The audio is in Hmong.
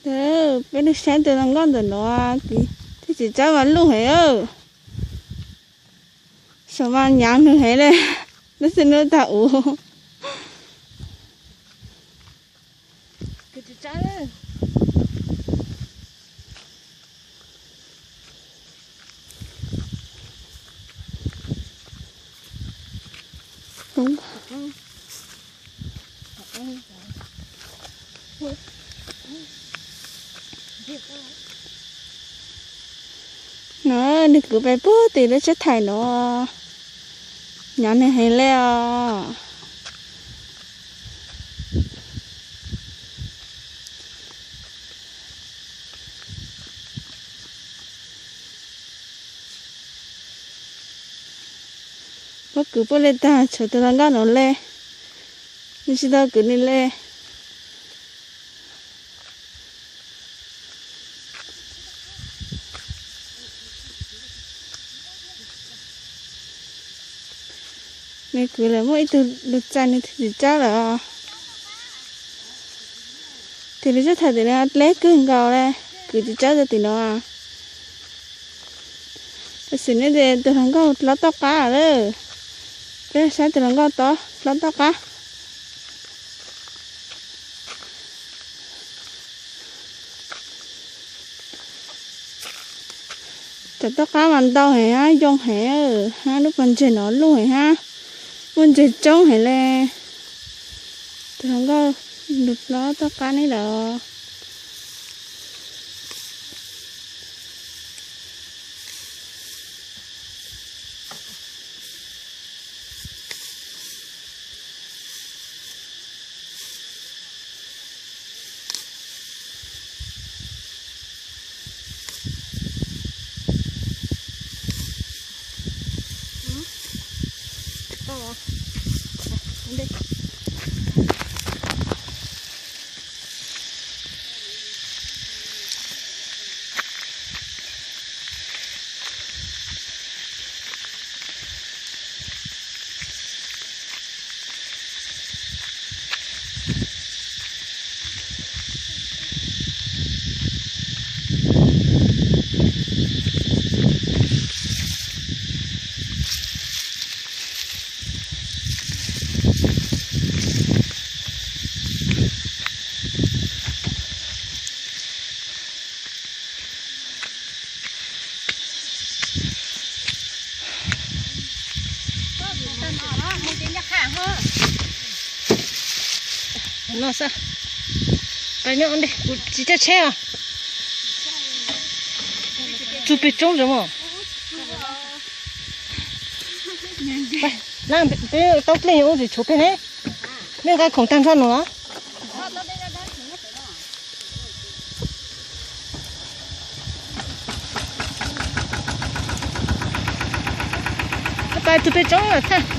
Peb saib tus hluas nkauj ntawm no, thiab txiv tsawb mas luj heev. Saum mas nyav nws heev li, lub xwb hnub tag ub. No nws kwv pais puag tim lub tsheb thaim no, nyav nws heev li os. Puab kwv puab le tag, tshuav tus hluas nkauj no le, nws tsis tau kwv nws le. Nws kwv lawm muaj ib tug lug txais nws txiv tsawb lawm. Tim lub tsheb thaim tim no dleb kawg nkaus li, kwv txiv tsawb rau tim no. Tam sim no ces tus hluas nkauj hlob tom qab lawm. Peb saib tus hluas nkauj hlob tom qab. Cov tom qab mas ntau heev hab, yoo heev hab, lub pob ntseg no luj heev hab, muaj ntseg tsoob heev li. Tus hluas nkauj hlob tom qab ne lawm. No xwb. Pais nyob ua ntej, kuv tsis caij tsheb os. Tsug peg tsoob zog mog. Peb taub dlej ub tsis tshuav peg ne. Nej nqa khoom tag nrho no los. Pais tsug peg tsoob lawm thiab.